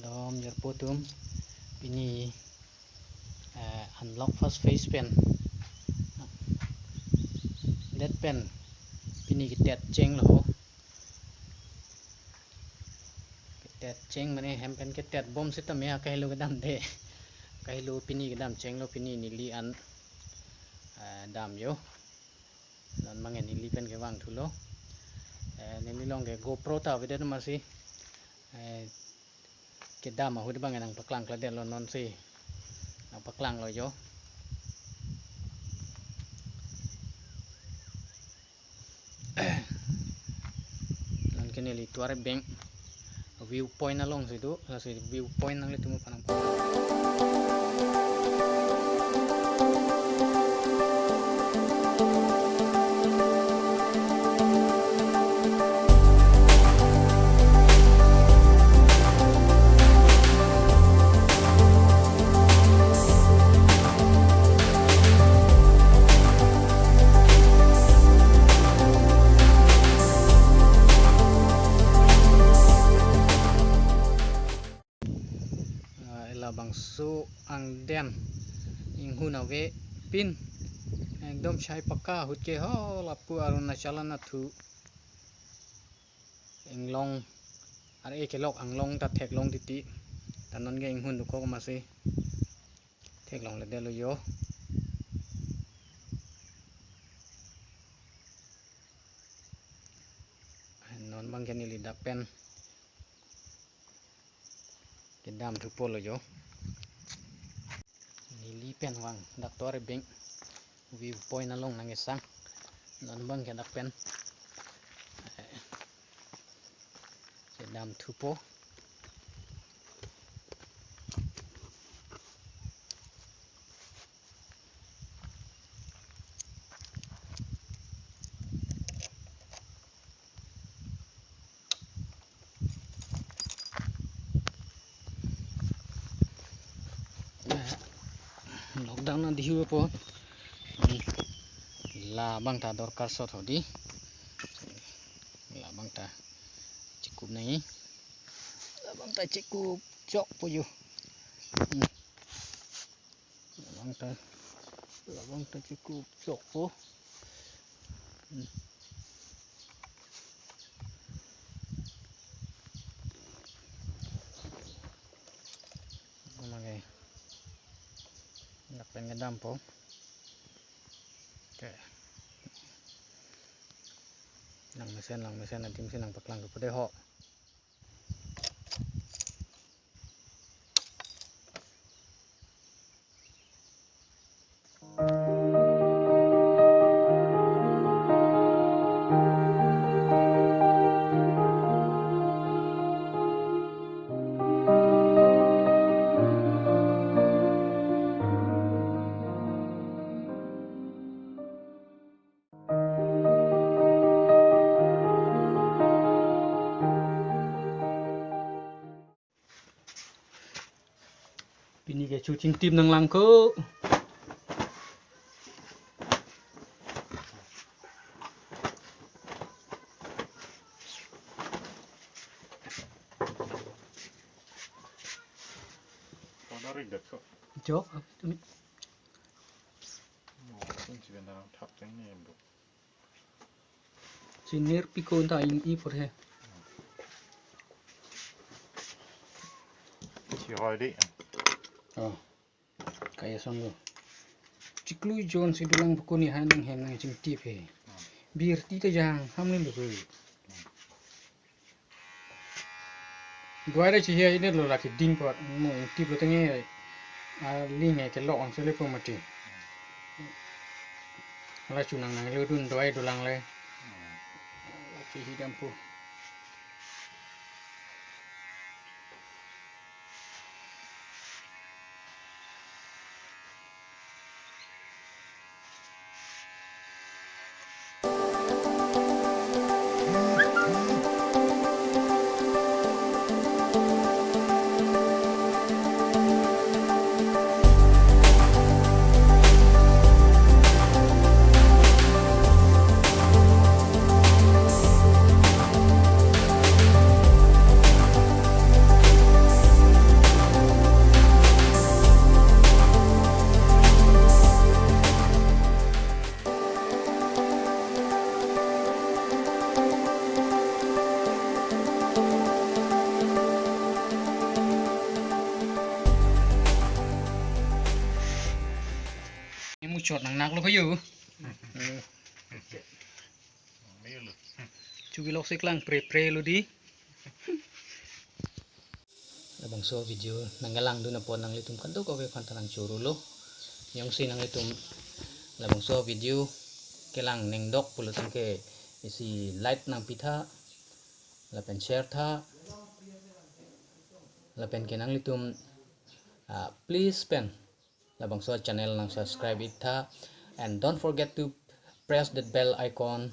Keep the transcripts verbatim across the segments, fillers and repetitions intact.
Dom jirpo atum, pini, eh, unlock first phase pen, det pen pini ketet chenglo ho. Ketet cheng mane hem pen ketet bom sitame akahelo kedamde. Akahelo pini kedam chenglo, pini neli an, eh, dam jo. Non abang neli pen kevang thulo. Eh, neli along ke GoPro ta avedet amatsi, eh, kedam ahut abang nangpaklang kladetlo, nonsi nangpaklanglo jo. Non ke neli tovar abeng view point alongsi do, lasi view point nanglitum aphan nang Ah, labangso angdeng inghun avepin, ekdom chai pakka ahut ke ho lapu Arunachal anathu. Inglong, ar-e kelok anglong ta theklong titi. Ta non ke inghun dokok amatsi theklongledetlo jo. Non abang ke neli dak pen kedam thupolo jo. Neli pen vang dak tovar abeng view point along nangkesang. Non abang ke dak pen, eh, kedam thupo. Lockdown nangdihupo. Hmm. Labang ta dorkar sot hodi. Labang ta chekup nangji. Labang ta chekup chokpo jo. Hmm. Labang ta, labang ta chekup chokpo. Hmm. Oke. Dak pen kedampo. Oke. Nangmesen, nangmesen adim si nangpaklang thupo dei ho. Pini ke chuching tip nanglangkok. Pada ring det kok. Jok, apa itu nih? Mau pun si benda thap teng ni, bro. Chinir piko ta in i por he. Si hoi di. Oh. Kaya son lo. Chiklu jon si dolang buku ni han nang hem nang chingtip he. Bir ti ta jang ham lim buku. Duai ra chihia inetlo, lake ding pot mo ingtiplo tangte, ah, ling ke lok angse le po mati. Hala chunang nang le dun duai dolang le. Chihi dampo. Chot nang nak lo kayo. Chugi lok si klang pre pre lo di. Labangso video nangkelang dun apot nanglitum kadokave aphan ta nang choro lo. Jongsi nanglitum labangso video kelang ningdok pulo tangte isi like nangpi tha, lapen share tha, lapen ke nanglitum, ah, please pen labangso channel nang subscribe it tha, and don't forget to press that bell icon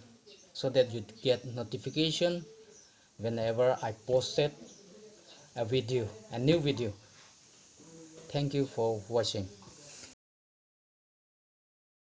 so that you get notification whenever I posted a video, a new video. Thank you for watching.